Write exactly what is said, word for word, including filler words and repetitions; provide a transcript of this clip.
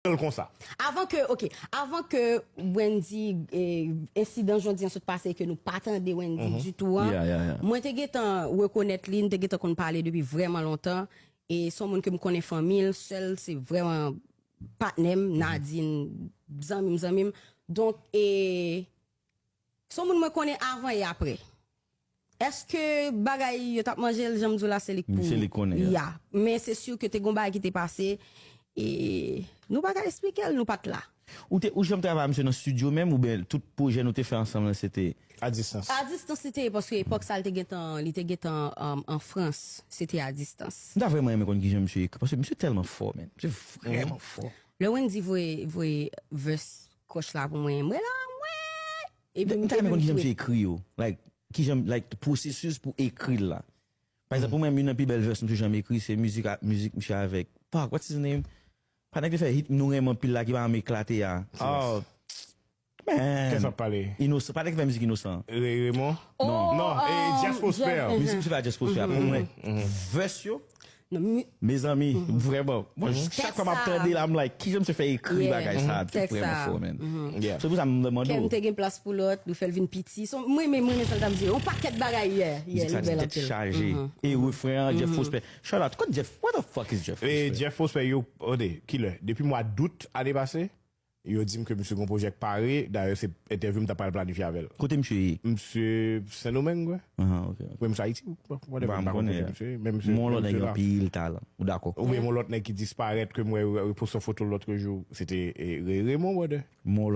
l konsa. Avan ke, ok, avan ke Wendy, eh, ensidan jodi an sot pase ke nou pa tande Wendy ditou an, Yeah, yeah, yeah. mwen te gentan rekonèt li, m te gentan konn pale depi vrèman lontan. E se yon moun ke m konnen fanmi l, sèl se vrèman patnè m, Nadine, zanmi m, zanmi m. Donk, e se yon moun mwen konnen avan e apre. Èske bagay yo t ap manje l, jan m di w la, se li k pou. Se li k konnen, yeah. Ya. Men se si ke te gon bagay ki te pase, e nou pa ka eksplike l, nou pa t la. Ou te ou janm travay misye nan studio menm oubyen tout pwojè nou te fè ansanm lan se te A distans. A distans li te ye, paske epòk sa li te gentan, li te gentan um, an Frans, se te a distans. M ta vrèman renmen konn kijan misye ekri paske misye tèlman fò, men. Misye vrèman fò. Lè Wendy voye voye verse kòch la pou mwen, mwen la mwen. Epi M ta renmen konn kijan misye ekri yo. Like, kijan, like, pwosesis pou ekri l la. Pa egzanp, pou mwen, youn nan pi bèl verse misye janm ekri, se mizik a- mizik misye avèk. Fuck, what's his name? Pa nèg te fè hit nou renmen anpil la ki pa janm eklate a. Oh, man. Kèsa ap pale? Inosan. Pa nèg ki fè mizik Inosan. Ray Raymond? Oh, Non, e um, Jeff Prosper. Jeff- Mizik misye fè a Jeff Prosper. Pou mwen, verse yo, Non, mi- mezanmi, vrèman. Mwen, chak fwa m ap Tèks sa. Tande la, m like, kijan misye fè ekri Yeah. bagay sa, Tèks vrèman sa. Fò, man. Yeah. Se pou sa m mande Kèm w. Te gen plas pou lòt, nou fè l vin piti. So, mwen, mwen, mwen, sa l t ap di, yon pakèt bagay, yeah, yeah, Mizik sa li bèl tèt anpil. Chaje. E refren an, Jeff Prosper. Shout out. Kot Jeff? What the fuck is Jeff E Prosper? Jeff Prosper, yo, ode, kilè? Depi mwa dout ane pase, yo di m ke misye gon pwojè k pare. Dayè, se entèvyou m ta pral planifye avè l. Kote misye ye? Misye Sendomeng, wè. Ah, ok, ok. Mwen, misye Ayiti, whatever, Ba, m m pa konn konnen. kote misye. Men misye, Mon lòt men nèg misye la. Anpil talan. Ou dakò? Ou gen yon lòt nèg ki disparèt ke mwen reposte yon foto lòt jou. Se te eh, Ray Raymond, brother. Mon